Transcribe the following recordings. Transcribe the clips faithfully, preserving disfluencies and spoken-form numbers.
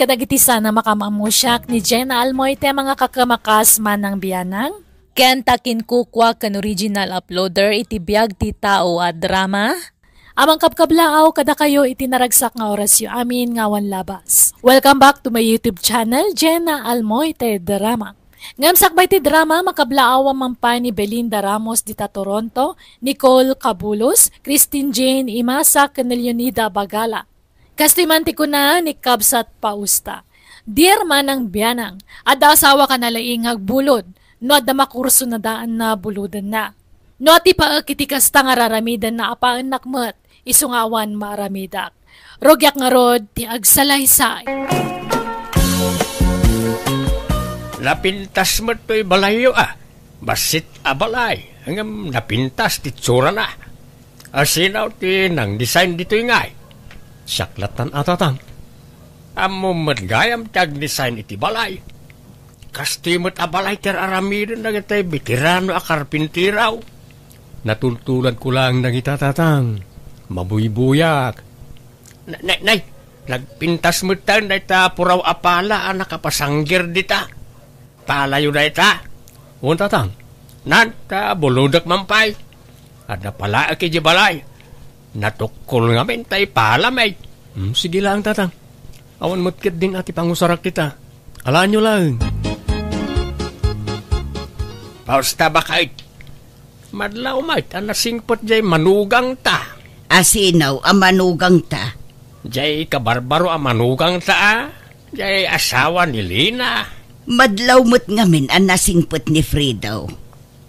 kadagiti sana makamammusiak ni Jenna Almoite, mga kakamakas manang bianang. Ken ta kinkukua ken original uploader iti biag ti tao a drama. Amang kabkablaaw kadakayo iti naragsak nga orasyo amin nga awan labas. Welcome back to my YouTube channel, Jenna Almoite Drama. Ngem sakbay ti drama, makablaawan man pay ni Belinda Ramos dita Toronto, Nicole Cabulos, Christine Jane Imasa, ken Leonida Bagala. Kastoy man ti kuna ni Kabsat Pausta. Dear manang bianang, adda asawa ka na laing nga agbulod, no adda makurso na daan na bulodenna. No ati paek iti kasta nga raramidenna apaennak met, isu nga awan maaramidak. Rugiak ngarud ti agsalaysay. Napintas met toy balayyo, a. Bassit a balay, ngem napintas ti itsurana. Asino ti nang-design ditoy ngay? Siak lattan a, Tatang. Ammom met gayam ti ag-design iti balay. Kastoy met a balay ti ar-aramiden dagiti veterano a karpintero. Natultuladko laeng dagita, Tatang. Mabuybuyak. Na-, nay, nay, nagpintas metten dayta puraw a pala a nakapasanggir dita. Palayo dayta? Wen, Tatang. Nan, ta bulodek man pay. Adda palaek idiay balay. Natukkol ngamin ta ipalami. Hmm, sige laeng, Tatang. Awan met ketdin a ti pangusarak dita. Alaenyo laeng. Pausta, baket. Madlaw met a nasingpet jay manugangta. Asino a manugangta? Jay kabarbaro a manugangta, a. Jay asawa ni Lina. Madlaw met ngamin a nasingpet ni Fredo.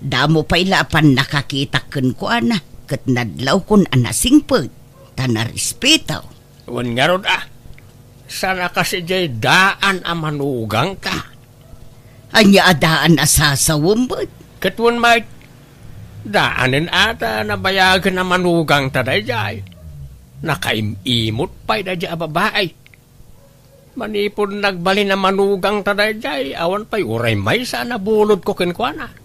Damo pay la a pannakakitak kenkuana, ket nadlawkon a nasingpet, ta narespeto. Wen ngarud, a. Saan a kas idiay daan a manugangta? Ania a daan a sasawem met? Ket wen met, daanen a ta nabayagen a manugangta daydiay. Nakaim-imot pay daydiay a babai. Manipud nagbalin a manugangta daydiay, awan pay uray maysa a nabulodko kenkuana.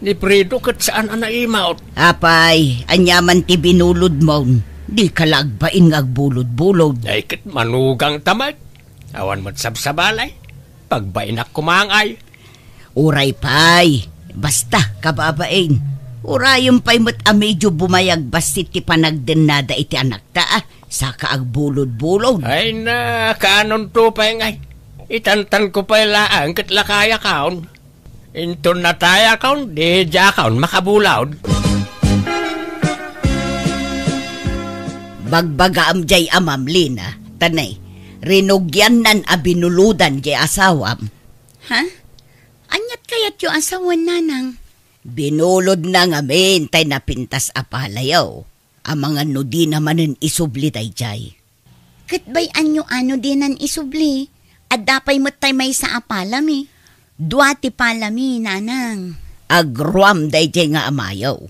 Ni Fredo ket saan a naimaut. Apay, ania man ti binulodmon? Dika la agbain nga agbulod-bulod. Ay, ket manugangta met. Awan met sabsabali. Pagbainak koma ngay. Uray pay. Basta, kababain. Urayem pay met a medio bumayag bassit ti panagdennada iti anakta, a. Saka agbulod-bulod. Ay na, kaanonto pay ngay. Itantanko pay laeng ket lakayakon. Inton natayakon, di diakon makabulod. Bagbagaam jay amam, Lina, ta ne, rinugiannan a binulodan jay asawam. Ha? Aniat kayatyo a sawen, nanang? Binulodna ngamin tay napintas a palayo. Amangan no dina manen isubli daydiay. Ket bay-anyo a no dinan isubli, adda pay met tay maysa a palami. Dua ti palami, nanang. Agruam daydiay nga amayo.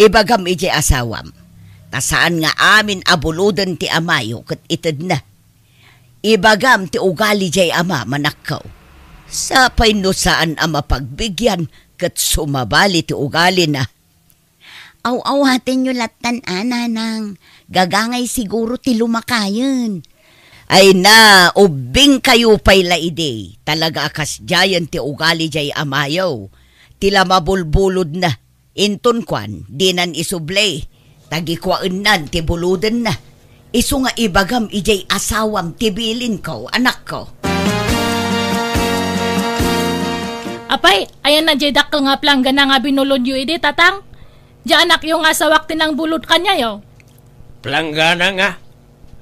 Ibagam idiay asawam, ta saan nga amin a buloden ti amayo ket itedna. Ibagam ti ugali diay ama, manakkaw. Sapay no saan a mapagbigian ket sumabali ti ugalina. Aw-awatenyo lattan a, nanang. Gagangay siguro ti lumakayen. Ay na, ubbingkayo pay la idi. Talaga a kasdiayen ti ugali diay amayo. Ti la mabulbulodna. Inton kuan, dinan isubli. Tagikuaennan ti bulodenna. Isu nga ibagam idiay asawam ti bilinko, anakko. Apay, ayanna diay dakkel nga planggana nga binulodyo idi, tatang? Diay anakyo nga asawak ti nangbulod kaniayo? Planggana nga.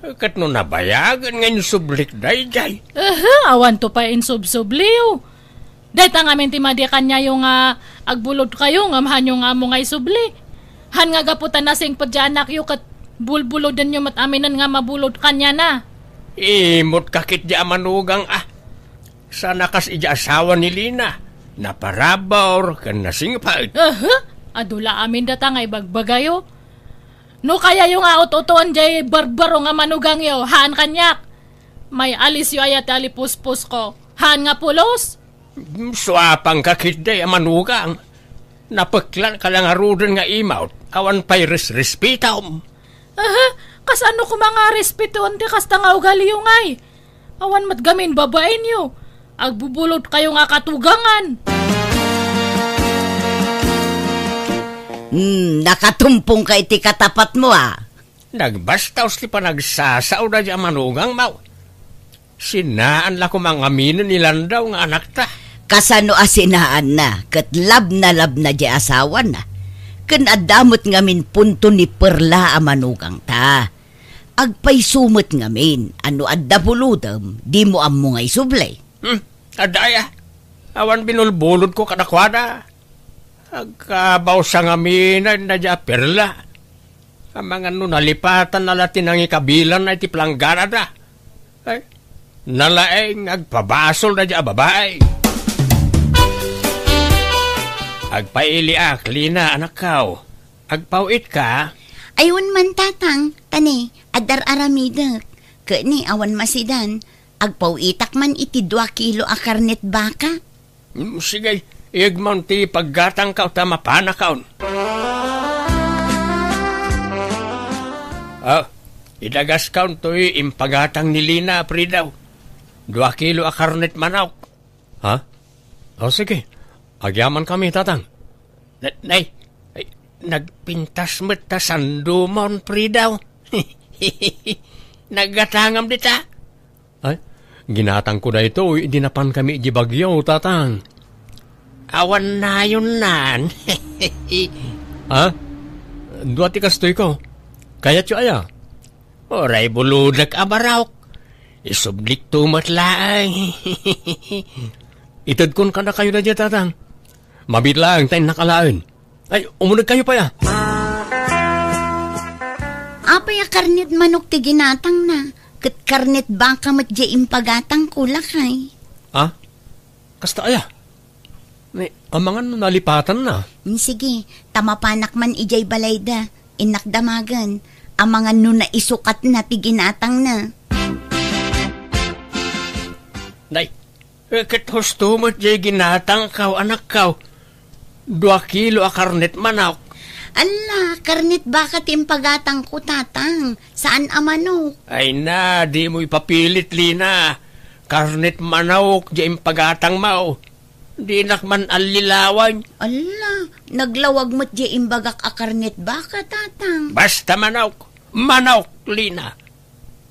Ket no nabayagen nga insublik daydiay. Ehe, awanto pay insubsubliyo. Dayta ngamin ti madi kaniayo nga agbulodkayo ngem haanyo nga ammo nga isubli. Han nga gapu ta nasingpet diay anakyo ket bulbulodenyo met aminen nga mabulod kaniana. Imot ka ketdi a manugang a. Saan a kas idiay asawa ni Lina. Naparabur ken nasingpet. Ehe, adu la amin data nga ibagbagayo. No kayayo nga ut-utoen diay barbaro nga manugangyo, haan kaniak. May alisyo aya ti alipuspusko. Haan nga pulos? Suapangka ketdi a manugang. Napeklanka la ngaruden nga imawt, awan pay resrespetom. Aha, kasano koma nga respetoen ti kasta nga ugaliyo ngay? Awan met gamin babaenyo. Agbubulodkayo nga katugangan. Hmm, nakatumpongka iti katapatmo, a. Nagbastaos ti panagsasaoda diay a manugangmo. Sinaan la koma nga aminen ni Landaw nga anakta. Kasano a sinaanna, ket labnalabna diay asawana. Ken adda met ngamin punto ni Perla a manugangta. Agpayso met ngamin a no adda bulodem, dimo ammo nga isubli. Hmm, adda aya. Awan binulbulodko kadakuada. Agkabawsa ngamin a diay a Perla. Amangan no nalipatanna la ti nangikabilanna iti plangganada. Ay, nalaeng agpabasolda diay a babai. Agpailiak, Lina, anakkaw. Agpaw-itka? Ay, wen man, tatang. Ta ne, adda ar-aramidek. Ket ne, awan masidan. Agpaw-itak man iti dua kilo a karnet baka. Mm, sige, igmon ti paggatangkaw ta mapanakon. Ah, idagaskon toy impagatang ni Lina, Fridaw. Dua kilo a karnet manok. Ha? O, sige. Agyamankami, tatang. Na-, nay, ay, nagpintas met ta sandomon, Fridaw. Naggatangam dita. Ay, ginatangko daytoy idi napankami idiay Baguio, tatang. Awan nayonnan. Ha? Dua ti kastoyko. Kayatyo aya? Uray bulodek a barok. Isublikto met laeng. Itedkon kadakayo daydiay, tatang. Mabiit laeng ta innak alaen. Ay, umunegkayo pay, a. Apay a karnet manok ti ginatangna, ket karnet baka met diay impagatangko, lakay. A? Kasta aya? Ni, amangan no nalipatanna. Mm, sige, ta mapanak man idiay balayda, innak damagen, amangan no naisukatna ti ginatangna. Nay, Eh, ket husto met diay ginatangkaw, anakkaw. Dua kilo a karnet manok. Alla, karnet baka ti impagatangko, tatang. Saan a manok. Ay na, dimo ipapilit, Lina. Karnet manok diay impagatangmo. Dinak man allilawan. Alla, naglawag met diay imbagak a karnet baka, tatang. Basta manok. Manok, Lina.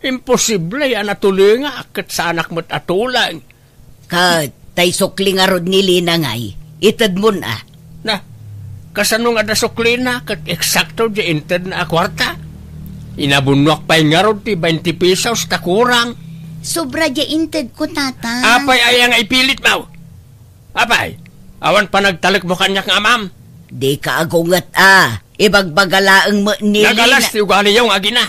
Imposible a natulengak ket saanak met a tuleng. Ket tay sukli ngarud ni Lina ngay, itedmon a. Na, kasano nga adda suklina ket eksakto diay intedna a kuarta? Inabunnoak pay ngarud ti bainte pesos ta kurang. Sobra diay intedko, tatang. Apay aya nga ipilitmo? Apay, awan panagtalekmo kaniak nga amam? Dika agunget a, ibagbaga laeng met ni Lina. Nagalas ti ugaliyo nga agina.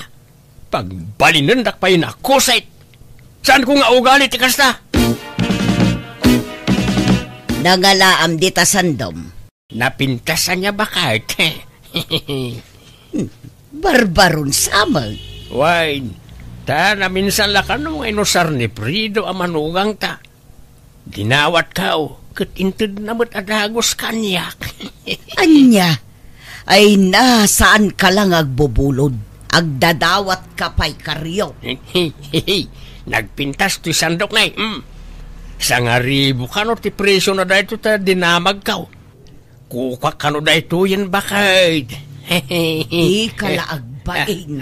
Pagbalinendak pay nakusit. Saanko nga ugali ti kasta? Nangalaam dita sandom. Napintasan niya baket. Barbaron sa met. Wen, ta naminsan la kano nga inusar ni Frido a manugangta. Dinawatko, ket intedna met a dagus kaniak. Ania? Ay na, saanka la nga agbubulod. Agdadawatka pay, Karyo. Nagpintas ti sandok, nay. Hmm. Sangaribu kano ti presio na daytoy ta dinamagko. Kukuak kano daytoyen baket. Dika la agbain.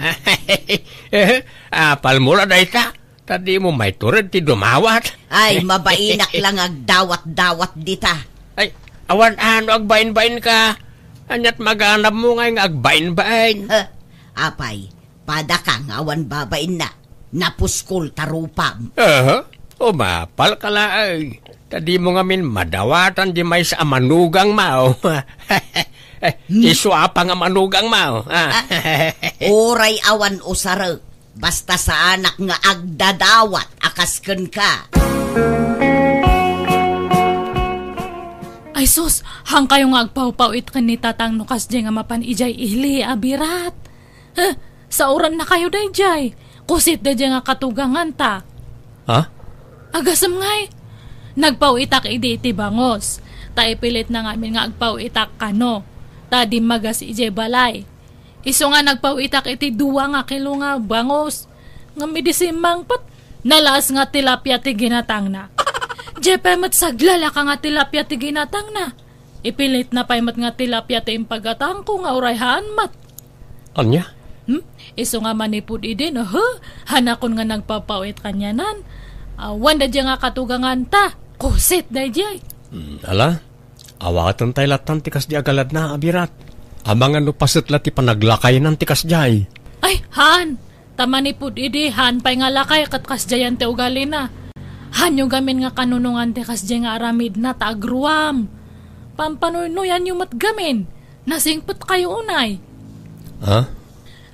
Apalmo la dayta? Ta dimo maitured ti dumawat. Ay, mabainak la nga agdawat-dawat dita. Ay, awan ano agbain-bainka. Ania't maganabmo ngay nga agbain-bain? Ha? Apay, padaka nga awan babainna. Napuskol ta rupam. Aha, umapalka laeng. Ta dimo ngamin madawatan diay maysa a manugangmo. Eh, hmm? Isu a pay nga manugangmo, a. Ah, uray awan usarek. Basta saanak nga agdadawat a kas kenka. Ay sus, haankayo nga agpawpaw-it ken ni Tatang no kasdiay nga mapan idiay ili a birat. Huh, saorannakayo daydiay. Kusit daydiay nga katuganganta. Ha? Agasem ngay. Nagpaw-itak idi iti bangus. Ta ipilitna ngamin nga agpaw-itak kano. Ta dimmagas idiay balay. Isu nga nagpaw-itak iti dua nga kilo nga bangus. Ngem idi simmangpet, Nalaas nga tilapia ti ginatangna. Diay pay met saglalaka nga tilapia ti ginatangna. Ipilitna pay met nga tilapia ti impagatangko nga uray haan met. Ania? Hmm? Isu nga manipud idi, no, he? Hanakon nga nagpapawit kanianan. Awan da diay nga katuganganta. Kusit daydiay. Hmm, ala, awaten tay lattan ti kasdi a galadna, Abirat. Amangan no paset la ti panaglakaynan ti kasdiay. Ay, haan. Ta manipud idi, haan pay nga lakay ket kasdiayan ti ugalina. Haanyo gamin nga kanunongan ti kasdiay nga aramidna ta agruam. Pampanuynoyanyo met gamin. Nasingpetkayo unay. Ha?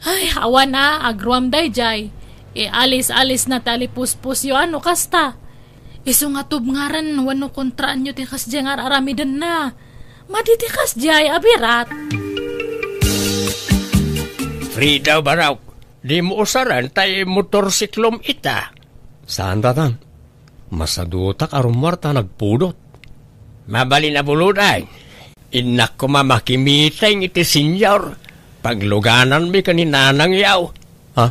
Ay, awan a, agruam daydiay. Ialis-alisna ti alipuspusyo a no kasta. Isu nga tubngaren wenno kontraanyo ti kasdiay nga ar-aramidenna. Madi ti kasdiay, Abirat. Frida, Barok, dimo usaren tay motorsiklom ita. Saan, Tatang. Masadutak a rummuar ta nagpudot. Mabalin a buludan. Innak koma makimiteng iti senior. Paglugananmi ken ni nanangyo. Ha?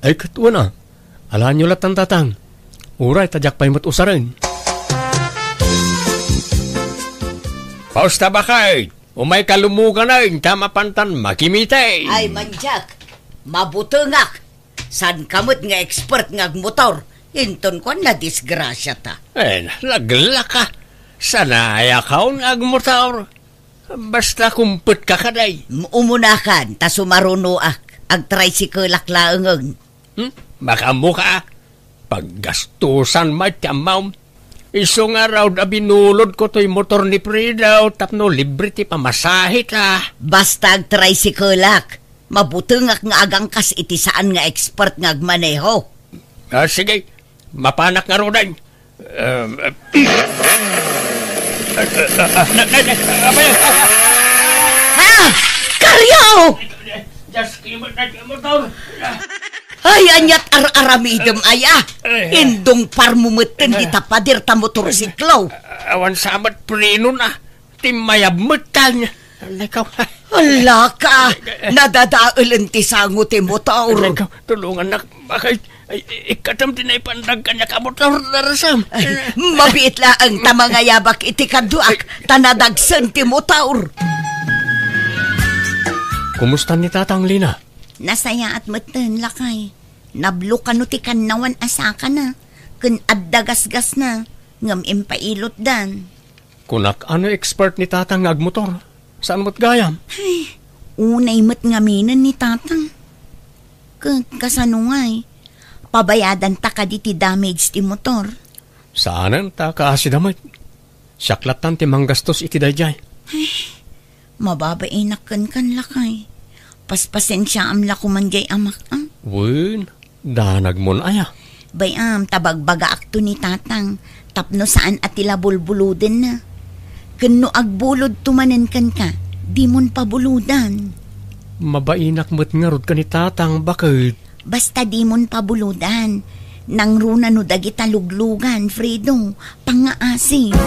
Ay, ket wen a. Alaenyo lattan, Tatang. Uray ta diak pay met usaren. Pausta, baket. Umayka lumuganen ta mapantan makimiteng. Ay, mandiak. Mabutengak. Saanka met nga expert nga agmotor. Inton kuan, nadisgrasiata. Eh, naglaka. Sanayakon nga agmotor. Basta kumpetka kadi. M-, umunakan, ta sumarunoak. Agtricycle-ak laengen. Hmm? Makaammoka. Paggastusan met ti ammom. Isu ngarud a binulodko toy motor ni Frida tapno libre ti pamasaheta. Basta agtricycle-ak. Mabutengak nga agangkas iti saan nga expert nga agmaneho. Ah, sige. Mapanak ngaruden. Um, uh, na, na, na, abay, ah, Ah! Kario! Just keep it, that motor. Ay, aniat ar-aramidem, aya? Ay. Indungparmo metten dita pader ta motorsiklo. Awan sa met preno na. Timmayab met kaniak. Nakaw. Ala ka, nadadaelen ti sango ti motor. Nakaw, tulongannak. Bakit? Ay, ikkatam ti naipandag kaniak a motor, darasam. Ay, mabiit laeng ta mangayabak iti kaduak, ta nadagsen ti motor. Kumusta ni Tatang, Lina? Nasayaat metten, lakay. Nablo kano ti kannawan a sakana, ken adda gasgasna, ngem impailotdan. Kunak, ano expert ni Tatang nga agmotor? Saan met gayam? Ay, unay met ngaminen ni Tatang. Ket kasano ngay? Pabayadanta kadi ti damage ti motor? Saanen ta kaasida met. Siak lattan ti manggastos iti daydiay. Ay, mababainak kenkan, lakay. Paspasensiaam la koman diay amak, a? Wen, danagmon aya? Bay-am, ta bagbagaakto ni Tatang, tapno saan a ti la bulbulodenna. Ken no agbulodto manen kenka, dimon pabulodan. Mabainak met ngarud ken ni Tatang, baket. Basta dimon pabulodan. Nangruna no dagita luglugan, Fredo, pangngaasi.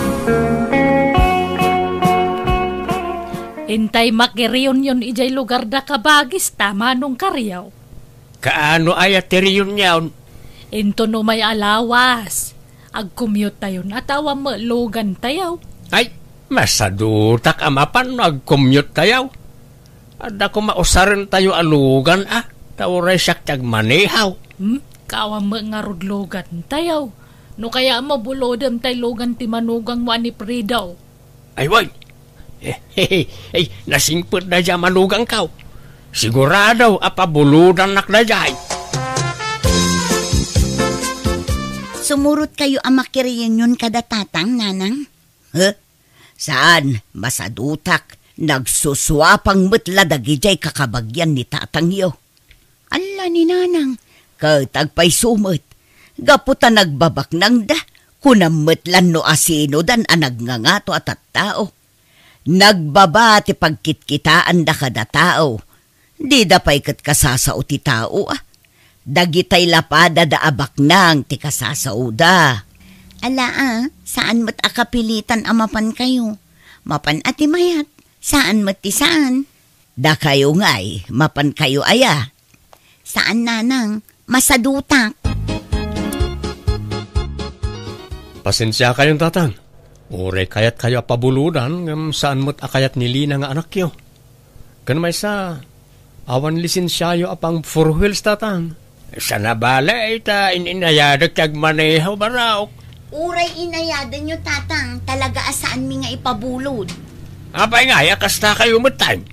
Intay makireunion idiay lugarda kabagis ta, Manong Kariaw. Kaano aya ti reunion? Inton umay a lawas, agcommute tayon a ta awan met lugantayo. Ay, masadutak a mapan no agcommute tayo. Adda koma usarentayo a lugan a, ta uray siak ti agmaneho. Hmm? Kaawan met ngarud lugantayo. No kayat mo, bulodem tay lugan ti manugangmo a ni Fredo. Ay, way! Ay, nasingpet daydiay a manugangko. Sigurado a pabulodannak daydiay. Sumurotkayo a makireunion kada Tatang, Nanang? Huh? Saan, masadutak. Nagsusuapang met la dagidiay kakabagian ni Tatangyo. Alla ni Nanang, ket agpayso met, gapu ta nagbabaknangda, kunam met lan no asinodan a nagngangato a tattao. Nagbaba ti pagkitkitaanda kada tao, dida pay ket kasasao ti tao, a. Dagitay la padada a baknang ti kasasaoda. Ala, a, saan met a kapilitan a mapankayo. Mapan a ti mayat, saan met ti saan. Dakayo ngay, mapankayo aya? Saan, Nanang, masadutak. Pasensiakayon, Tatang. Uray kayatkayo a pabulodan, ngem saan met a kayat ni Lina nga anakyo. Ken maysa, awan lisensiayo a pang four wheels, Tatang. Sana bale, ta in-inayadek ti agmaneho, Barok. Uray inayadenyo, Tatang, talaga a saanmi nga ipabulod. Apay nga, ya kasta kayo met, Tan?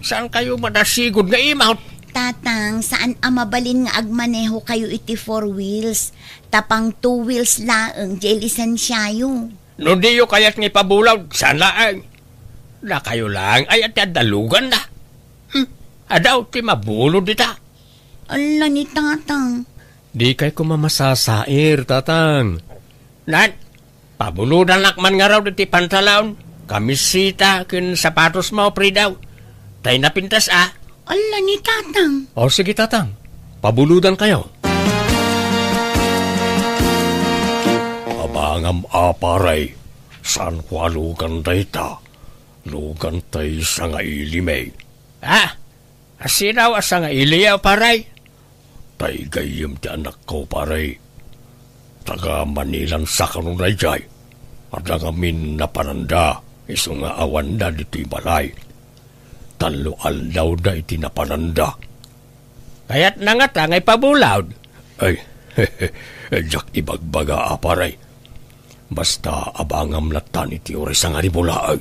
Saan kayo madasigod nga imawt? Tatang, saan a mabalin nga agmaneho kayo iti four wheels? Ta pang two wheels laeng, jay lisensiayo. No diyo kayat nga ipabulod, saan laeng? Dakayo laeng ay ti adda luganna. Hmm, adaw ti mabulod dita. Ala ni Tatang. Di kay koma masasair, Tatang. Nan, pabulodanak man ngarud iti pantalon, kamiseta, ken sapatos mo, Fridaw. Tay napintas, a. Ala ni Tatang. O, sige, Tatang. Pabulodan kayo. Abangam a, pare. Saan ko a lugan dayta? Lugan tay sangaili mi. Ah, asinaw a sangaili a, pare? Tay gayyem ti anakko, pare. Taga Manilan sa kano dayjay. Adda ngamin napananda, isu nga awanda ditoy balay. Tallo aldawda iti napananda. Kayatna ngata nga ipabulod? Ay, diak ibagbaga a, pare. Basta abangam lattan iti oras a nga ribulaan.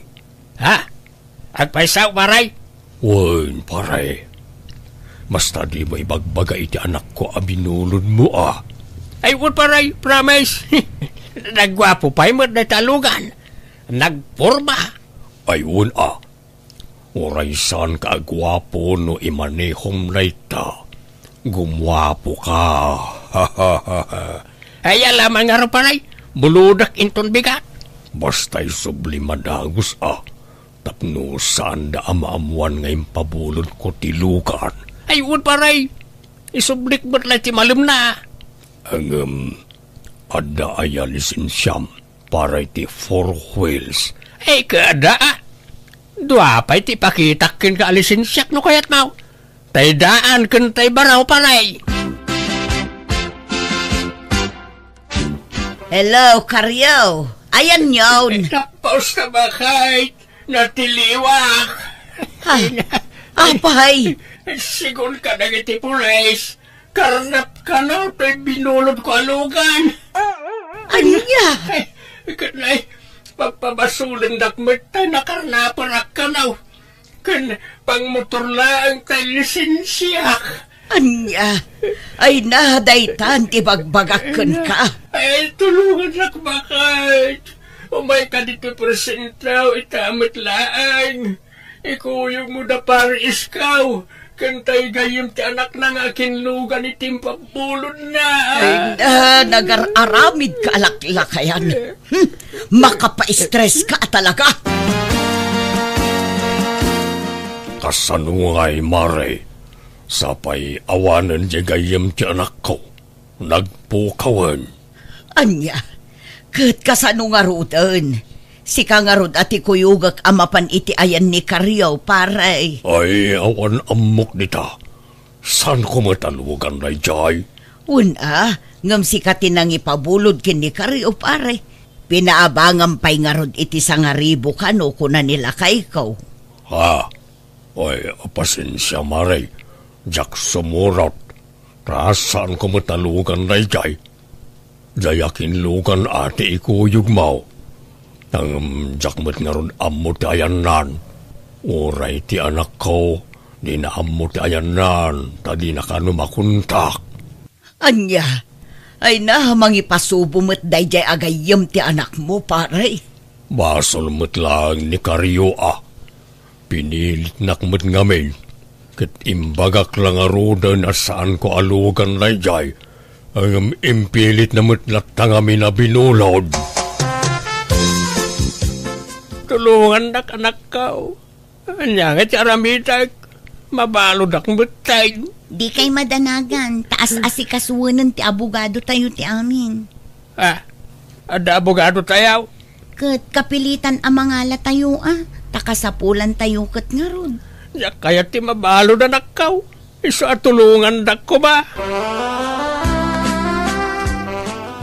Ha? Agpayso, pare? Wen, pare. Basta dimo ibagbaga iti anakko a binulodmo, a. Ay, wen, pare, promise. Nagguapo pay met dayta a lugan. Nagporma. Ay, wen, a. Uray saan ka agguapo no imanehom dayta, gumuapo ka. Ay, ala man ngarud, pare. Bulodek inton bigat. Basta isubli madagus, a. Tapno saanda a maammuan nga impabulodko ti lugan. Ay, wen, pare. Isublik met la ti malemna. Ngem, adda aya lisensiam para iti four wheels? Ay, kada, a. Dua pay ti ipakitak kenka a lisensiak no kayatmo. Tay daan ken tay baro, pare. Hello, Karyo. Ayanyon. Tapos na ba, Kay? Natiliwak. Ha? Apay? Sigun kadagiti pulis, karnap kano toy binulodko a lugan. Ania? Ay, kanay, pagpabasulendak met tay nakarnapenak kano. Ken pangmotor laeng tay lisensiak. Ania? Ay na, daytan ti bagbagak kenka. Ay, tulongannak, baket. Umayka ditoy presentaw, ita met laeng. Ikuyogmo da pare Iskaw, ken tay gayyem ti anakna nga akinlugan iti impabulodna. Ay na, nagar-aramid ka a laklakayan. Hmm, makapaistres ka talaga. Kasano ngay, mare? Sapay awanen diay gayyem ti anakko. Nagpukawen. Ania? Ket kasano ngaruden? Sika ngarud a ti kuyogek a mapan iti ayan ni Karyo, pare. Ay, awan ammok dita. Saanko met a lugan daydiay? Wen a, ngem sika ti nangipabulod ken ni Karyo, pare. Pinaabangam pay ngarud iti sangaribu kano, kuna ni lakayko. Ha? Ay, pasensia, mare. Diak sumurot. Ta saanko met a lugan daydiay. Diay akinlugan a ti ikuyogmo. Ngem diak met ngarud ammo ti ayannan. Uray ti anakko, dina ammo ti ayannan, ta dina kano makontak. Ania? Ay na, mangipasubo met daydiay a gayyem ti anakmo, pare. Basol met laeng ni Karyo a. Pinilitnak met ngamin, ket imbagak la ngaruden a saanko a lugan daydiay, ngem impilitna met latta ngamin a binulod. Tulongannak, anakko. Ania nga ti aramidek? Mabaludak met tay. Dikay madanagan, ta as-asikasuenen ti abogadotayo ti amin. Ah, adda abogadotayo? Ket kapilitan a mangalatayo, a, ta kasapulantayo ket ngarud. Diak kayat ti mabalud, anakko. Isu a tulongandak koma.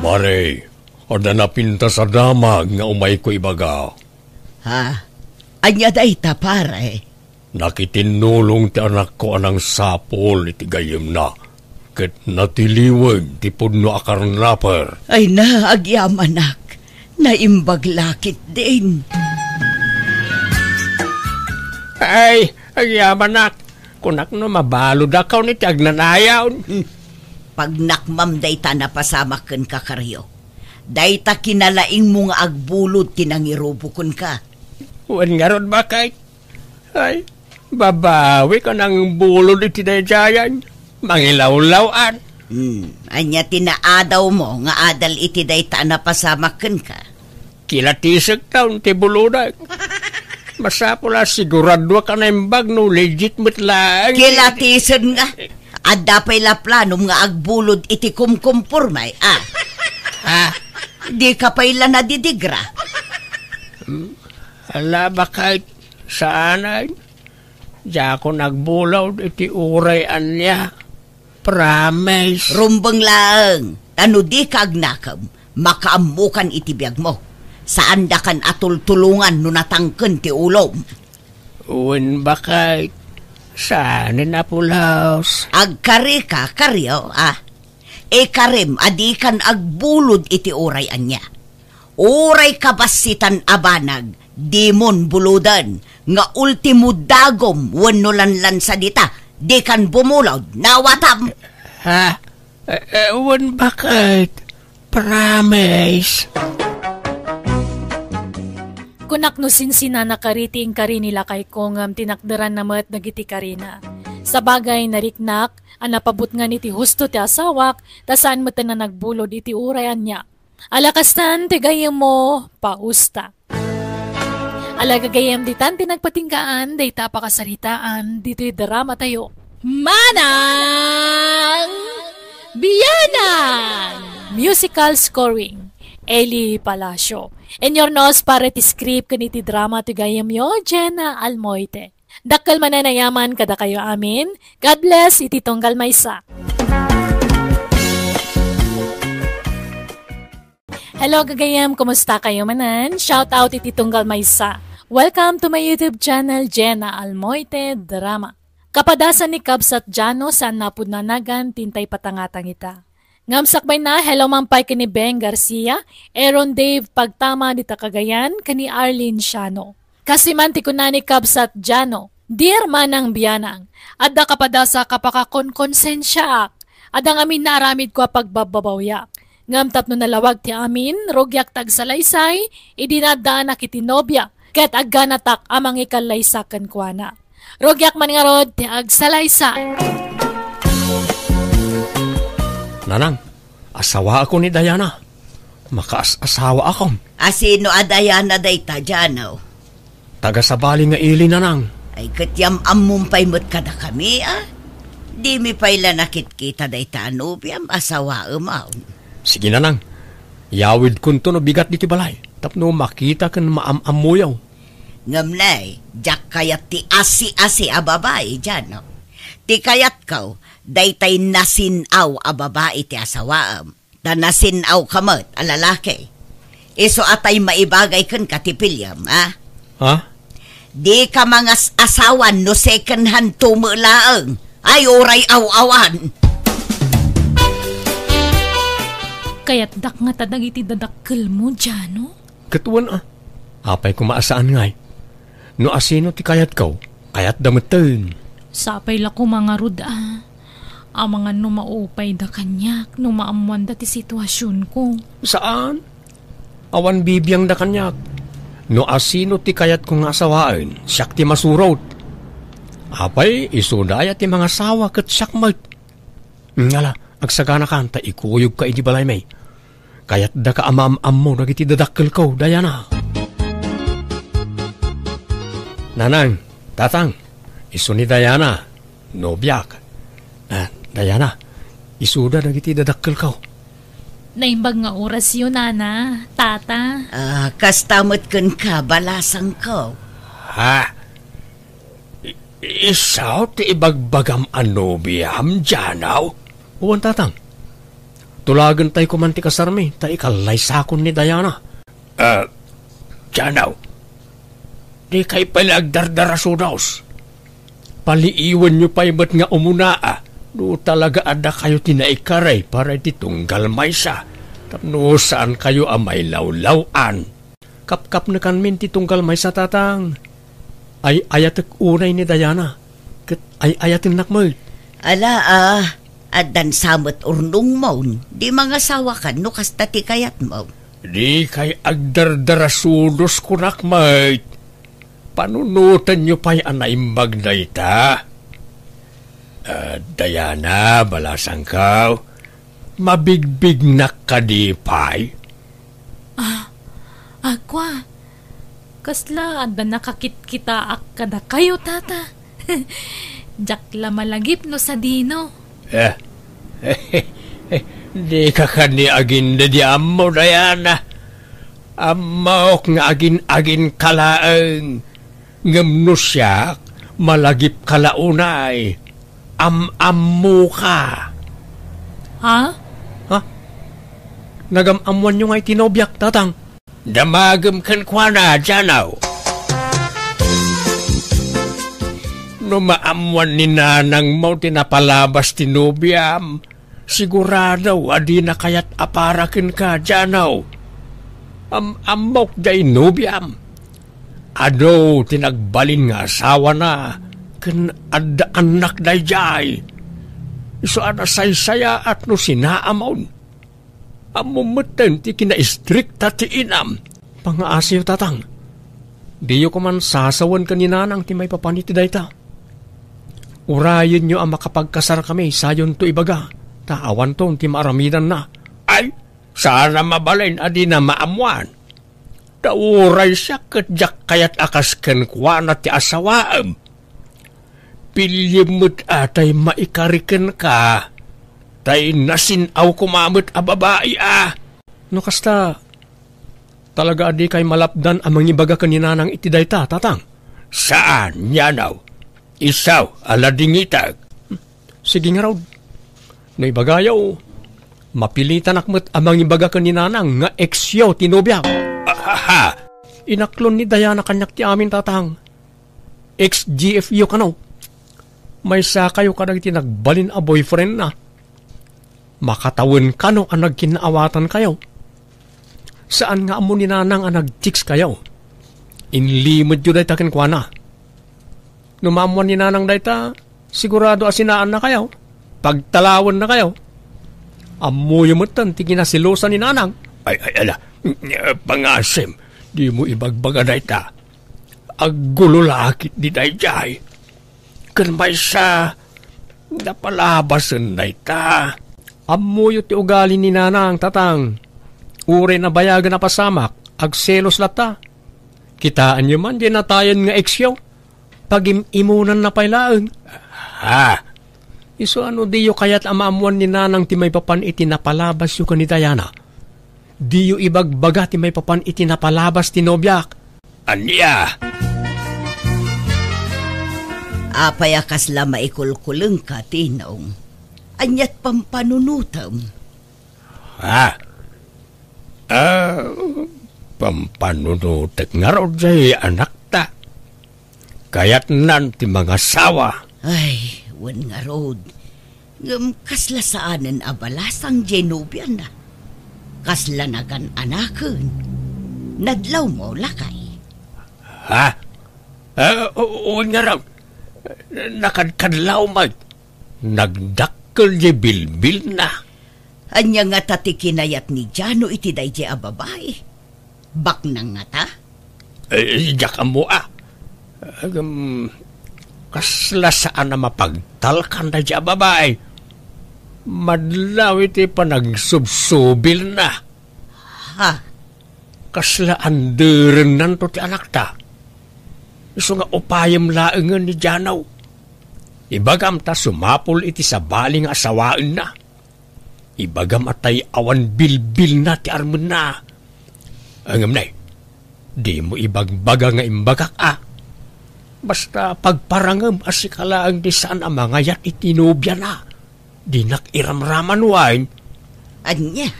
Mare, Adda napintas a damag nga umayko ibaga. Ha? Ania dayta, pare? Nakitinnulong ti anakko a nangsapul iti gayyemna, ket natiliweg ti pudno a karnaper. Ay na, agyamanak. Naimbag la ketdin. Ay, agyamanak. Kunak no mabaludakon iti agnanayon. Hmm. Pagnakmam dayta a napasamak kenka, Kario. Dayta kinalaingmo nga agbulod ti nangirubo kenka. Wen ngarud, baket? Ay, babawik a nangbulod iti daydiayen. Mangilawlaw-an. Hmm, ania ti naadawmo nga adal iti dayta a napasamak kenka? Kilatisekon ti bulodek. Masapul a siguraduak a naimbag no legit met laeng. Kilatisen nga. Adda pay la planom nga agbulod iti kumkumporme, a? Ha? Dika pay la nadidigra? Hmm? Ala, baket, saanen. Diakon agbulod iti uray ania. Promise. Rumbeng laeng, ta no dika agnakem, makaammokan iti biagmo. Saandakan a tultulongan no natangken ti ulom. Wen, baket, saanen a pulos. Agkarika, Kario, a? Ikarem a dikan agbulod iti uray ania. Uray kabassitan a banag, dimon buloden, nga ultimo dagom wenno lanlansa dita, dikan bumulod, nawatam. Ha? Eh, eh, wen, baket? Promise. Kunak no sinsinana kari ti inkari ni lakayko ngem tinakderanna met dagiti karina. Sabagay, nariknak a napabutngan iti husto ti asawak, ta saan met a nagbulod iti uray ania. Ala kastan ti gayyemmo, pausta. Ala gagayyem, ditan ti nagpatinggaan dayta a pakasaritaan ditoy dramatayo. Manang Bianang! Musical scoring, Eli Palacio. Inurnos para ti script ken iti drama ti gayyemyo, Jenna Almoite. Dakkel manen a yaman kadakayo amin. God bless iti tunggal maysa. Hello, gagayyem, kumusta kayo manen? Shout out iti tunggal maysa. Welcome to my YouTube channel, Jenna Almoite Drama. Kapadasan ni Kabsat Jano, saan napud nanagan, tintay patangatang ita. Ngem sakbay na, hello man pay ken ni Beng Garcia, Aaron Dave Pagtama dita Cagayan, ken ni Arlene Siano. Kasi man ti kuna ni Kabsat Jano, "Dear Manang Bianang, adda kapadasa a kapakakonkonsensiaak. Adda ngamin naaramidko a pagbabbabawiak. Ngem tapno nalawag ti amin, rugiak ti agsalaysay, idi naaddaanak iti nobia, ket agganatak a mangikallaysa kenkuana. Rugiak man ngarud ti agsalaysay." Nanang, asawaakon ni Diana. Makaas-asawaakon. A sino a Diana dayta, Jano? Taga-Sabali nga ili, Nanang. Ay, ket yam-ammom pay met kadakami, a? Dimi pay la nakitkita dayta a nobiam, asawaem, a? Sige, Nanang. Yawidkonto no bigat ditoy balay, tapno makita ken maam-ammoyo. Ngem ne, diak kayat ti asi-asi a babai, Jano. Ti kayatko, daytay nasin-aw a babai ti asawaem. Ta nasin-awka met a lalaki. Isu a tay maibagay kenka ti piliem, a? Ha? Dika mangas-asawan no second hand to met laeng. Ay, uray aw-awan. Kayatdak ngata dagiti dadakkelmo, Jano? Ket wen a. Apay koma a saan ngay? No asino ti kayatko, kayatda metten. Sapay la koma ngarud a. Amangan no maupayda kaniak no maammoanda ti situasionko. Saan? Awan bibiangda kaniak. No asino ti kayatko nga asawaen, siak ti masurot. Apay, isuda aya ti mangasawa ket siak met. Ngala, agsaganakan ta ikuyogka iti balaymi. Kayatdaka a maam-ammo dagiti dadakkelko, Diana. Nanang, tatang, isu ni Diana, nobiak. Ah, Diana, isuda dagiti dadakkelko. Naimbag nga orasyo, nana, tata. Ah, kasta met kenka, balasangko. Ha? I-, isu ti ibagbagam a nobiam, Jano? Wen, tatang. Tulagentay koman ti kasarmi, ta ikallaysakon ni Diana. Ah, Janaw, dikay pay la agdardarasudos. Paliiwenyo pay met nga umuna, a, no talaga a dakayo ti naikari para iti tunggal maysa, tapno saankayo a mailawlaw-an. Kapkapnekanmin ti tunggal maysa, Tatang. Ay-ayatek unay ni Diana, ket ay-ayatennak met. Ala, a, addan sa met urnongmon, di mangasawakan no kasta ti kayatmo. Dikay agdardarasudos, kunak met. Panunotenyo pay a naimbag dayta. Ah, Diana, balasangko, mabigbignak kadi pay? Ah, agkua, kasla adda nakakitkitaak kadakayo, Tata? Diak la malagip no sadino. Eh, dika kadi agin-, di ammo, Diana. Ammok nga agin-aginka laeng. Ngem no siak, malagipka la unay. Am-ammoka. Ha? Ha? Nagam-ammoanyo ngay ti nobiak, Tatang? Damagem kenkuana, Janaw. No maammoan ni nanangmo ti napalabas ti nobiam, sigurado a dina kayat a para kenka, Janaw. Am-ammok jay nobiam. Adu ti nagbalin nga asawana ken adda annak daydiay. Isu a nasaysayaat no sinaamon. Ammom metten ti kinaistrikta ti inam. Pangaasiyo, Tatang. Diyo koman sasawen ken ni Nanang ti maipapan iti dayta. Urayenyo a makapagkasarkami, sayonto ibaga, ta awanton ti maaramidanna. Ay, saan a mabalin a dina maammoan. Ta uray siak ket diak kayat a kas kenkuana ti asawaem. Piliem met a tay maikari kenka, tay nasin-aw koma met a babai a. No kasta, talaga a dikay malapdan a mangibaga ken ni Nanang iti dayta, Tatang? Saan, Janaw. Isu a ladingitek. Sige ngarud. No ibagayo, mapilitanak met a mangibaga ken ni Nanang nga ex-yo ti nobiak. Ahaha! Inaklon ni Diana kaniak ti amin, Tatang. Ex-G F yo kano. Maysakayo kadagiti nagbalin a boyfriendna. Makatawen kano a nagkinnaawatankayo. Saan nga ammo ni Nanang a nag-textkayo. Inlimedyo dayta kenkuana. No maammoan ni Nanang dayta, sigurado a sinaannakayo. Pagtalawennakayo. Ammoyo metten ti kinaselosan ni Nanang. Ay, ay, ala. Pangasim, dimo ibagbaga dayta. Aggulo la ketdi daydiay. Ken maysa, napalabasen dayta. Ammoyo ti ugali ni Nanang, Tatang. Uray nabayagen a pasamak, agselos latta. Kitaenyo man diay natayen nga ex-yo. Pagim-imonanna pay laeng. Ha? Isu a no diyo kayat a maammoan ni Nanang ti maipapan iti napalabasyo ken ni Diana, diyo ibagbaga ti maipapan iti napalabas ti nobiak. Ania? Apay a kasla maikulkulengka, Tinong? Aniat pampanunotem? Ha? Ah, pampanunotek ngarud jay anakta. Kayatnan ti mangasawa. Ay, wen ngarud. Ngem kasla saanen a balasang jay nobiana. Kasla nagan-anaken. Nadlawmo, lakay. Ha? Ah, u-, wen ngarud. Nakadkadlaw met. Nagdakkel jay bilbilna. Ania ngata ti kinayat ni Jano iti daydiay a babai? Baknang ngata? Eh, diak ammo a. Agam, kasla saan a mapagtalkan daydiay a babai. Madlaw iti panagsubsubilna. Ha? Kasla anderennanto ti anakta. Isu nga upayem laengen ni Jano. Ibagam ta sumapul iti sabali nga asawaenna. Ibagam a tay awan bilbilna ti armenna. Ngem nay, dimo ibagbaga nga imbagak a. Basta pagparangem a sika laeng ti saan a mangayat iti nobiana. Dinak iramraman wen. Ania?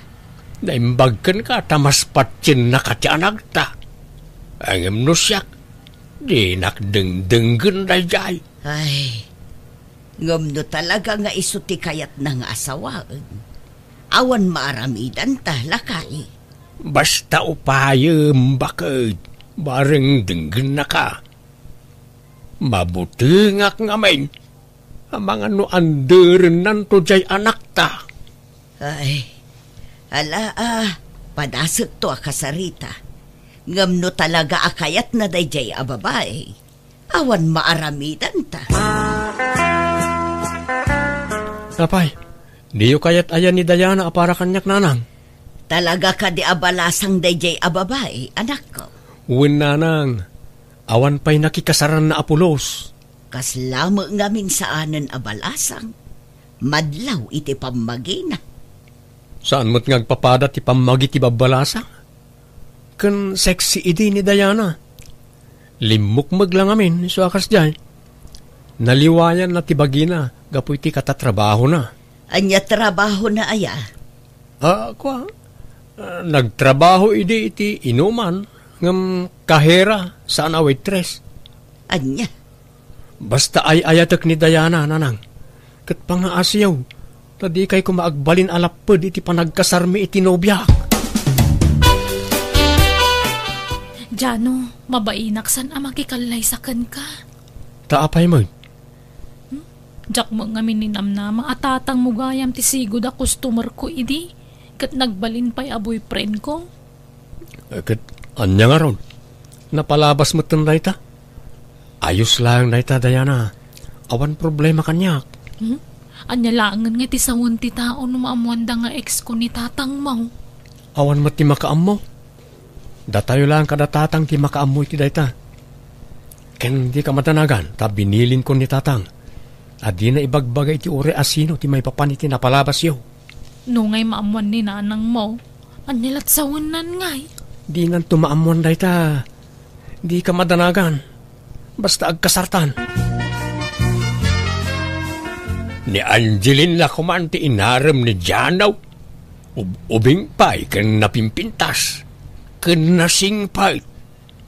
Naimbag kenka ta mas patiennaka ti anakta. Ngem no siak, dinak dengdenggen daydiay. Ay, ngem no talaga nga isu ti kayatna nga asawaen, awan maaramidanta, lakay. Basta upayem, baket, bareng denggennaka. Mabutengak ngamin. Amangan no anderennanto diay anakta. Ay, ala a, padasekto a kasarita. Ngem no talaga a kayatna daydiay a babai, awan maaramidanta. Apay, diyo kayat aya ni Diana a para kaniak, nanang? Talaga kadi a balasang daydiay a babai, anakko? Wen, nanang, awan pay nakikasaranna a pulos. Kasla met ngamin saanen a balasang, madlaw iti pammagina. Saan met nga agpapada ti pammagi ti babbalasang? Ken sexy idi ni Diana. Limmukmeg la ngamin isu a kasdiay. Naliwayanna ti bagina gapu iti katatrabahona. Ania trabahona aya? Ah, kua, ah, nagtrabaho idi iti inuman, ngem kahera, saan a waitress. Ania? Basta ay-ayatek ni Diana, nanang. Ket pangaasiyo, ta dikay koma agbalin a lapped iti panagkasarmi iti nobiak. Jano, mabainak saan a makikallaysa kenka. Ta apay met? Hmm? Diak met ngamin ninamnama a tatangmo gayam ti sigud a customer ko idi, ket nagbalin pay a boyfriend ko. Eh, ket ania ngarud? Napalabas metten dayta? Ayos laeng dayta, Diana. Awan problema kaniak. Hmm? Ania laengen nga ti sawen ti tao no maammoanda nga ex ko ni tatangmo? Awan met ti makaammo. Datayo laeng kada tatang ti makaammo iti dayta. Ken dika madanagan ta binilinko ni tatang a dina ibagbaga iti uray a sino ti maipapan iti napalabasyo. No ngay maammoan ni nanangmo, ania lat sawennan ngay? Dinanto maammoan dayta. Dika madanagan. Basta agkasartan. Ni Angeline la koman ti inarem ni Jano. Ub-, ubing pay ken napimpintas, ken nasingpet.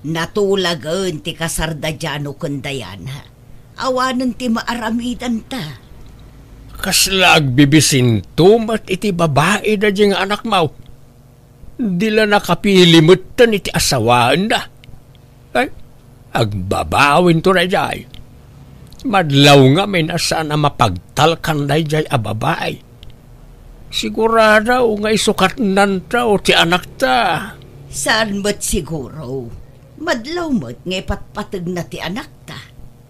Natulagen ti kasar da Jano ken Diana. Awanen ti maaramidanta. Kasla agbibisinto met iti babai daydiay nga anakmo. Di la nakapili metten iti asawaenda. Ay, agbabawinto daydiay. Madlaw ngamin a saan a mapagtalkan daydiay a babai. Sigurado nga isukatnanto ti anakta. Saan met siguro? Madlaw met nga ipatpategna ti anakta.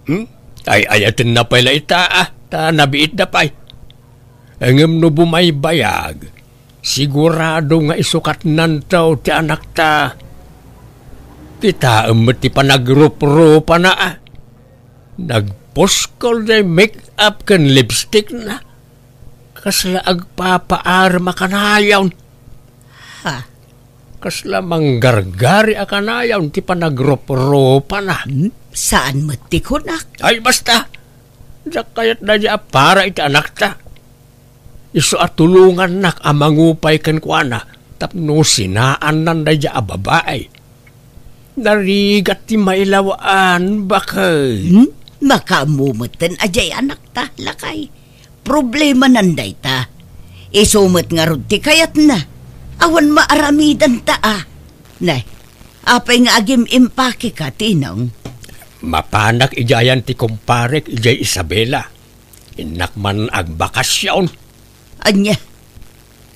Hmm? Ay-ayatenna pay la ita, ah, ta nabiitda pay. Ngem no bumaybayag, sigurado nga isukatnanto ti anakta. Kitaem met ti panagruprupana, ah. Nagpuskol diay make-up ken lipstickna. Kasla agpapaarem a kanayon. Ha? Kasla manggargari a kanayon ti panagruprupana. Hmm? Saan met ti kunak? Ay, basta! Diak kayat daydiay a para iti anakta. Isu a tulongannak a mangupay kenkuana tapno sinaannan daydiay a babai. Narigat ti mailawaan, baket. Hmm? Makaammo metten a diay anakta, lakay. Problemanan dayta. Isu met ngarud ti kayatna. Awan maaramidanta, a. Nay, apay nga agim-impakeka, Tinong? Mapanak idiayan ti kumparek idiay Isabela. Innak man agbakasyon. Ania?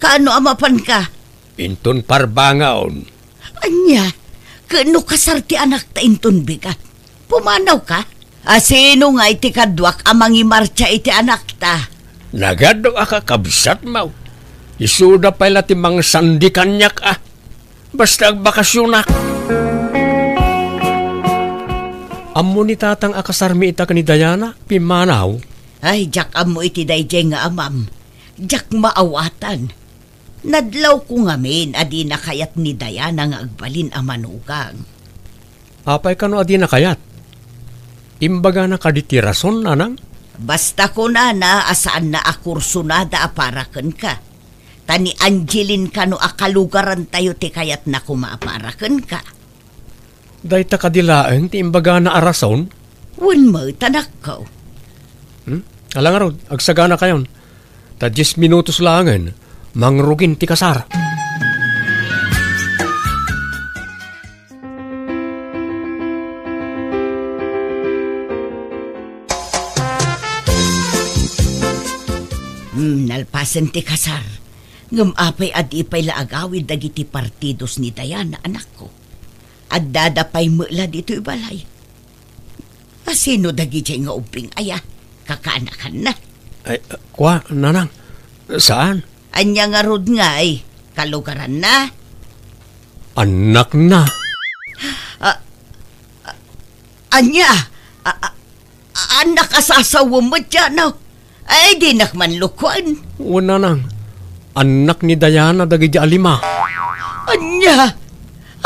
Kaano a mapanka? Inton Parbangon. Ania? Ket no kasar ti anakta inton bigat, pumanawka? A sino ngay ti kaduak a mangimartsa iti anakta? Nagadu a kakabsatmo. Isuda pay la ti mangsandi kaniak, a. Basta agbakasyonak. Ammo ni tatang a kasarmi ita ken ni Diana, pimmanaw. Ay, diak ammo iti daydiay nga amam. Diak maawatan. Nadlawko ngamin a dina kayat ni Diana nga agbalin a manugang. Apay kano a dina kayat? Imbagana kadi ti rason, nanang? Basta kunana a saanna a kursonada a para kenka. Ta ni Angeline kano a kalugarantayo ti kayatna koma a para kenka. Dayta kadi laeng ti imbagana a rason? Wen met, anakko. Hmm? Ala ngarud, agsaganakayon. Ta dies minutos laengen, mangrugin ti kasar. Hmm, nalpasen ti kasar. Ngem apay a di pay la agawid dagiti partidos ni Diana, anakko? Addada pay met la ditoy balay. Asino dagidiay nga ubbing aya? Kakaanakanna? Ay, kua, nanang. Saan? Ania ngarud ngay? Kalugaranna? Annakna. Ah, ah, ania? Ah, ah, annak a sasawem met, Jano? Ay, dinak man lukuen. Wen, nanang. Annak ni Diana dagidi a lima. Ania?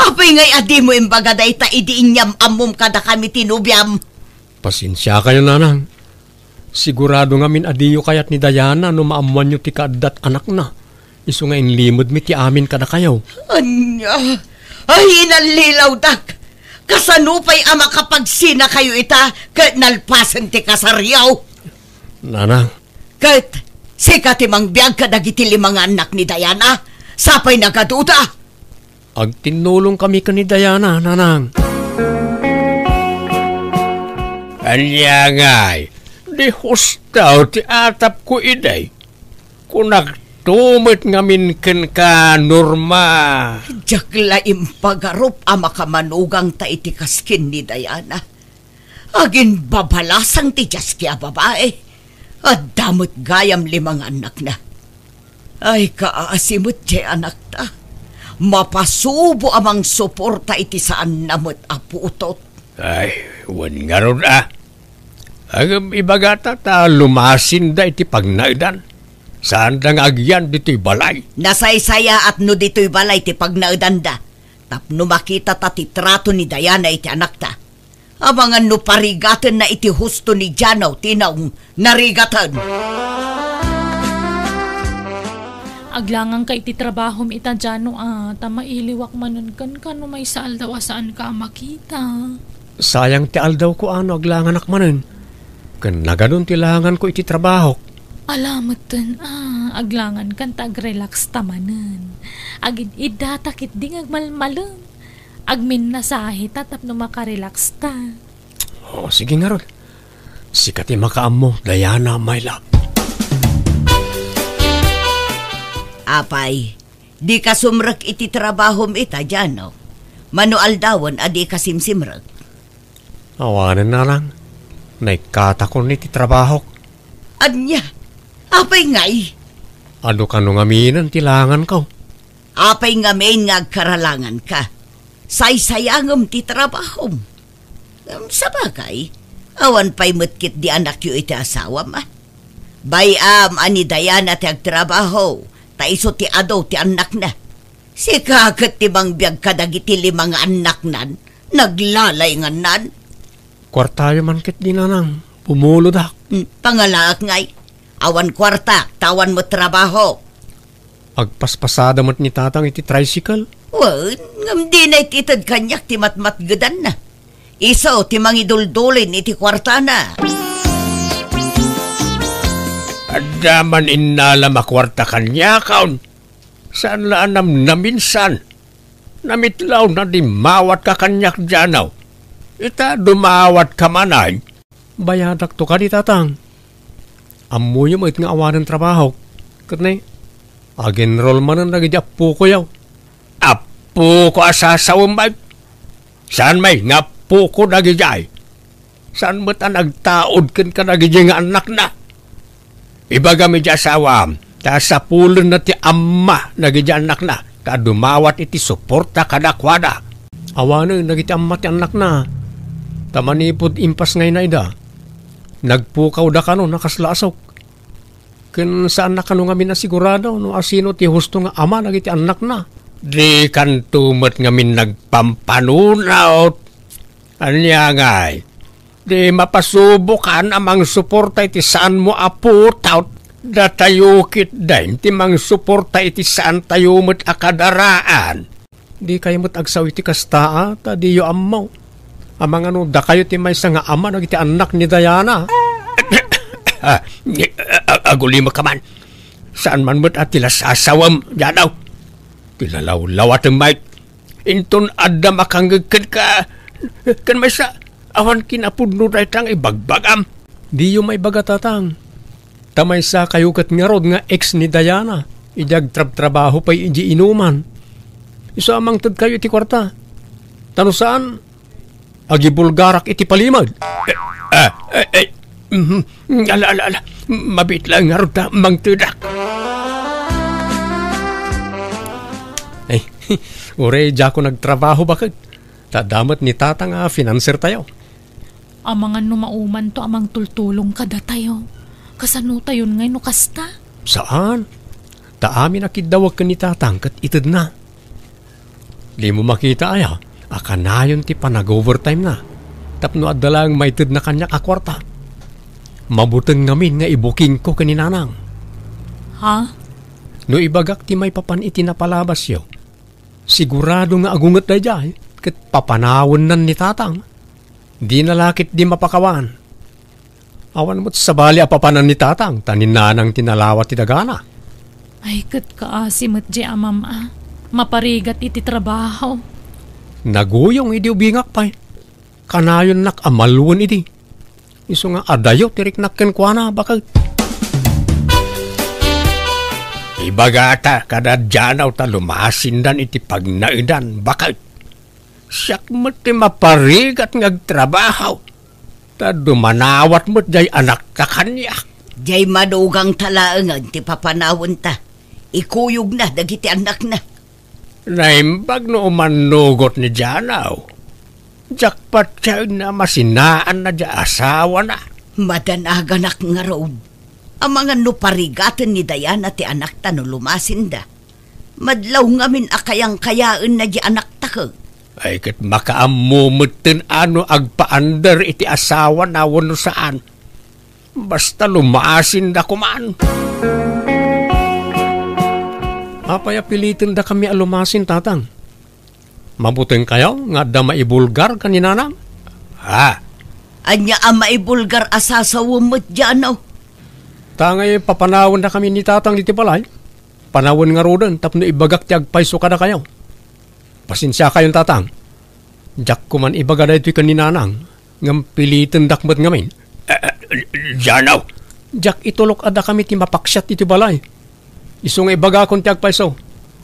Apay ngay a dimo imbaga dayta idi inyam-ammom kadakami ti nobiam? Pasensiakayo, nanang. Sigurado ngamin a diyo kayat ni Diana no maammoanyo ti kaaddat anakna. Isu nga inlimedmi ti amin kadakayo. Ania? Ay, inallilawdak! Kasano pay a makapagsinakayo ita ket nalpasen ti kasaryo? Nanang. Ket sika ti mangbiag kadagiti lima nga annak ni Diana? Sapay nagaduda? Agtinnulongkami ken ni Diana, nanang. Ania ngay, di husto ti atapko idi? Kunakto met ngamin kenka, Norma. Diak la impagarup a makamanugangta iti kaskin ni Diana. Aginbabalasang ti diaski a babai. Adda met gayam lima nga annakna. Ay, kaasi met diay anakta. Mapasubo a mangsuporta iti saanna met a putot. Ay, wen ngarud a. Ngem ibagata ta lumasinda iti pagnaedan. Saanda nga agyan ditoy balay. Nasaysayaat no ditoy balay ti pagnaedanda. Tapno makitata ti trato ni Diana iti anakta. Amangan no parigatenna iti husto ni Jano ti naong narigaten. Aglanganka iti trabahom ita, Jano, a, ta mailiwak manen kenka no maysa aldaw a saanka a makita. Sayang ti aldawko a no aglanganak manen. Ken nagadun ti langanko iti trabahok. Ala metten a, aglangankan ta agrelaxta manen. Agid-iddata ketdi nga agmalmalem. Agminnasahe ta tapno makarelax ta. O, sige ngarud. Sika ti makaammo, Diana, my love. Apay, dika sumrek iti trabahom ita, Jano? Mano aldawen a dika simsimrek? Awanen, nanang. Naikkatakon iti trabahok. Ania? Apay ngay? Adu kano ngaminen ti langanko. Apay ngamin nga agkaralanganka? Saysayangem ti trabahom. Em, sabagay, awan pay met ketdi anakyo iti asawam, a. Bay-am a ni Diana ti agtrabaho, ta isu ti adu ti annakna. Sika ket ti mangbiag kadagiti lima nga annaknan, naglalaingannan. Kuartayo man ketdi, nanang, pumulodak. Hmm, pangalaak ngay. Awan kuarta, ta awan met trabaho. Agpaspasada met ni Tatang iti tricycle. Wen, ngem dina iti ited kaniak ti matmatgedanna. Isu ti mangiduldulin iti kuartana. Adda man innalam a kuarta kaniakon. Saan la a namnaminsan. Namitlaw na dimmawatka kaniak, Jano. Ita, dumawatka man ay. Bayadakto kadi, Tatang. Ammoyo met nga awanen trabahok. Ket ne, agenrol manen dagiti appokoyo. Appoko a sasawem, bay. Saan may nga appoko dagidiay? Saan met a nagtaud ken kadagidi nga annakna? Ibagam iti asawam, ta sapulenna ti amma dagidi annakna ta dumawat iti suporta kadakuada. Awanen dagiti amma ti annakna, ta manipud impasngayna ida, nagpukawda kano a kasla asuk. Ken saanna kano ngamin a sigurado no asino ti husto nga ama dagiti annakna. Dikanto met ngamin nagpampanunot. Ania ngay? Di mapasubokan a mangsuporta iti saanmo a putot. Datayo ketdin ti mangsuporta iti saantayo met a kadaraan. Dikay met agsao iti kasta, a, ta diyo ammo. Amangan no dakayo ti maysa nga ama dagiti annak ni Diana. Ah, a-, a-, agulimek man. Saan man met a ti lasasawem, Janaw. Ti lalawlawatem met. Inton adda makangngeg kenka, ken maysa, awan kinapudno dayta nga ibagbagam. Diyo maibaga, Tatang. Ta maysakayo ket ngarud nga ex ni Diana, idi agtrabtrabaho pay idiay inuman. Isu a mangtedkayo iti kuarta. Ta no saan, agibulgarak iti palimed. Eh, eh, eh, mhm. Ala, ala, ala. Mabiit laeng ngarud ta mangtedak. Eh, uray diakon agtrabaho, baket. Ta adda met ni Tatang a finansertayo. Amangan no maumanto a mangtultulong kadatayo. Kasanotayon ngay no kasta? Saan. Ta amin a kiddawek ken ni Tatang ket itedna. Dimo makita aya a kanayon ti panag-overtime-na tapno adda laeng maitedna kaniak a kuarta? Mabuteng ngamin nga ibukingko ken ni Nanang. Ha? No ibagak ti maipapan iti napalabasyo, sigurado nga agunget daydiay ket papanawennan ni Tatang. Dina la ketdi mapakawan. Awan met sabali a papanan ni Tatang ta ni Nanang ti nalawa ti dagana. Ay, ket kaasi met diay amam a maparigat iti trabaho. Naguyong idi ubingak pay. Kanayonnak a maluen idi. Isu nga adayo ti riknak kenkuana, baket. Ibagata kada Janaw ta lumasindan iti pagnaedan, baket. Siak met ti maparigat nga agtrabaho. Ta dumanawat met diay anakta kaniak. Diay madugangta laengen ti papanawenta. Ikuyogna dagiti annakna. Naimbag no umannugot ni Janaw. Diak patienna a masinaanna diay asawana. Madanaganak ngarud. Amangan no parigaten ni Diana ti anakta no lumasinda. Madlaw ngamin a kayangkayaenna diay anakta ket. Ay, ket makaammo metten a no agpaandar iti asawana wenno saan. Basta lumasinda koman. Apay a pilitendakami a lumasin, Tatang? Mabutengkayo nga adda maibulgar ken ni Nanang? Ha? Ania a maibulgar a sasawem met, Janaw? Ta ngay papanawendakami ni Tatang ditoy balay. Panawen ngaruden tapno ibagak ti agpayso kadakayo. Pasensiakayon, Tatang. Diak koman ibaga daytoy ken ni Nanang, ngem pilitendak met ngamin. Eh, eh, Janaw. Diak itulok a dakami ti mapaksiat ditoy balay. Isu nga ibagakon ti agpayso,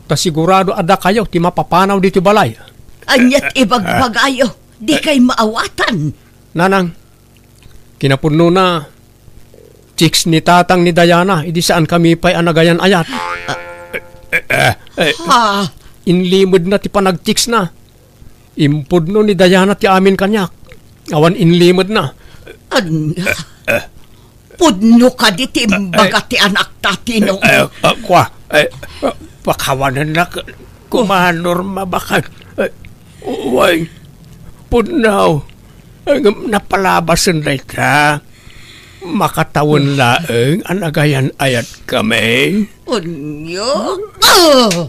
ta sigurado a dakayo ti mapapanaw ditoy balay. Aniat ibagbagayo? Dikay maawatan. Nanang, kinapudnona, chicks ni Tatang ni Diana, idi saankami pay a nagayan-ayat. Eh, eh, eh. Ha? Inlimedna ti panagchicksna. Impudno ni Diana ti amin kaniak. Awan inlimedna. Ania? Pudno kadi ti imbaga ti anakta, Tino? Eh, eh, kua, eh, pakawanennak, koma, Norma, baket. Eh, way, pudno. Eh, ngem napalabasen dayta. Makatawen laeng a nagayan-ayatkami. Ania? Ah!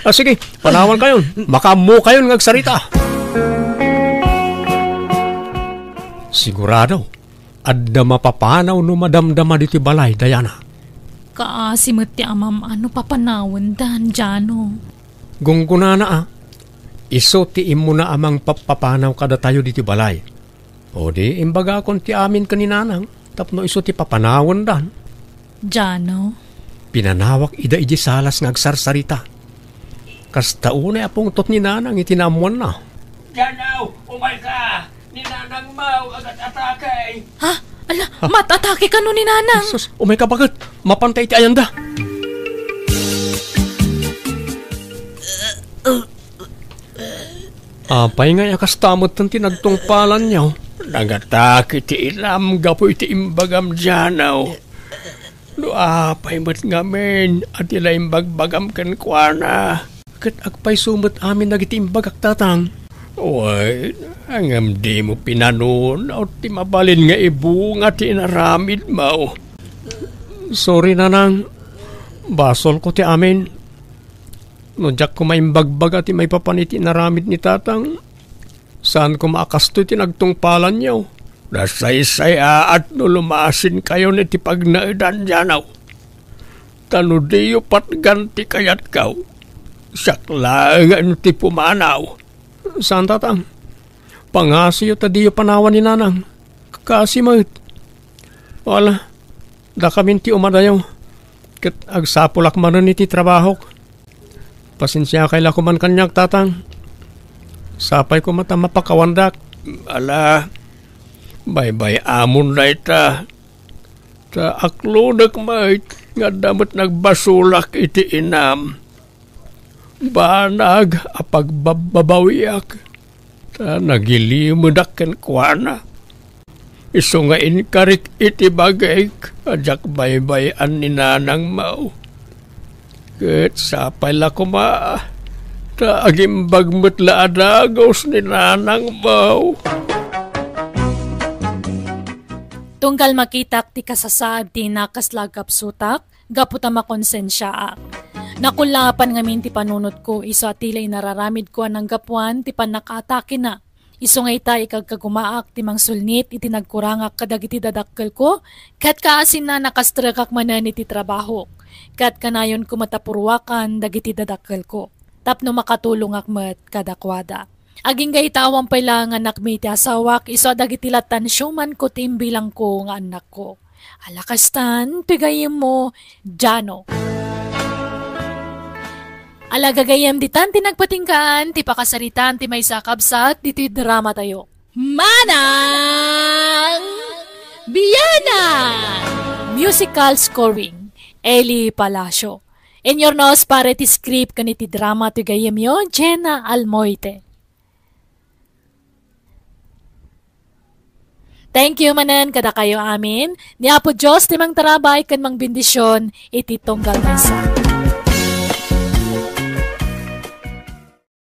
Ah, sige, panawankayon. Makaammokayon nga agsarita. Sigurado, adda mapapanaw no madamdama ditoy balay, Diana. Kaasi met ti amam a no papanawendan, Jano. Gunggonana a, isu ti immuna a mangpappapanaw kadatayo ditoy balay. O di, imbagakon ti amin ken ni Nanang tapno isu ti papanawendan. Jano? Pinanawak ida idiay salas nga agsarsarita. Kasta unay a pungtot ni Nanang iti naammoanna. Jano, umayka! Ni Nanang Mau agat-atake! Ha? Ala, ah, mat-atake kano ni Nanang? Sus, umayka, baket. Mapanta iti ayanda. Apay ngay a kasta metten ti nagtungpalanyo? Nangatake ti inam gapu iti imbagam, Jano. No apay met ngamin a ti la imbagbagam kenkuana? Ket agpayso met amin dagiti imbagak, Tatang. Wen, ngem dimo pinanunot ti mabalin nga ibunga ti inaramidmo. Sorry, Nanang. Basolko ti amin. No diak koma imbagbaga ti maipapan iti inaramid ni Tatang, saan koma a kastoy ti nagtungpalanyo. Nasaysayaat no lumasinkayon iti pagnaedan, Jano. Ta no diyo patgan ti kayatko, siak laengen ti pumanaw. Saan, Tatang. Pangasiyo ta diyo panawan ni Nanang. Kasi met. Wala, dakamin ti umadayo. Ket agsapulak manen iti trabahok. Pasensiakay la koman kaniak, Tatang. Sapay koma ta mapakawandak. Ala, baybay-amon dayta. Ta aklodek met nga adda met nagbasolak iti inam. Banag a pagbabbabawiak, ta nagilimedak kenkuana. Isu nga inkarik iti bagik a diak baybay-an ni Nanang Mau. Ket sapay la koma, ta agimbag met la a dagus ni Nanang Mau. Tunggal makitak ti kasasaad ti innak kasla agkapsutak, gapu ta makonsensiaak. Nakullaapan ngamin ti panunotko, isu a ti la inararamidko a nanggapuan ti pannakaatakena. Isu nga ita, ikagkagumaak ti mangsulnit iti nagkurangak kadagiti dadakkelko, ket kaasinna nakastrekak manen iti trabahok, ket kanayonko met a purruakan dagiti dadakkelko, tapno makatulongak met kadakuada. Agingga ita, awan pay la nga nakmi ti asawak, isu a dagiti lattan siomanko ti imbilangko nga annakko. Ala kastan, ti gayyemmo, Jano. Ala gagayyem, ditan ti nagpatinggaan ti pakasaritaan ti maysa a kabsat ditoy dramatayo. Manang Biyanan! Musical scoring, Eli Palacio. Inurnos para iti script ken iti drama ti gayyemyo, Jenna Almoite. Thank you manen kadakayo amin. Ni Apo Dios ti mangtarabay ken mangbendision iti tunggal maysa.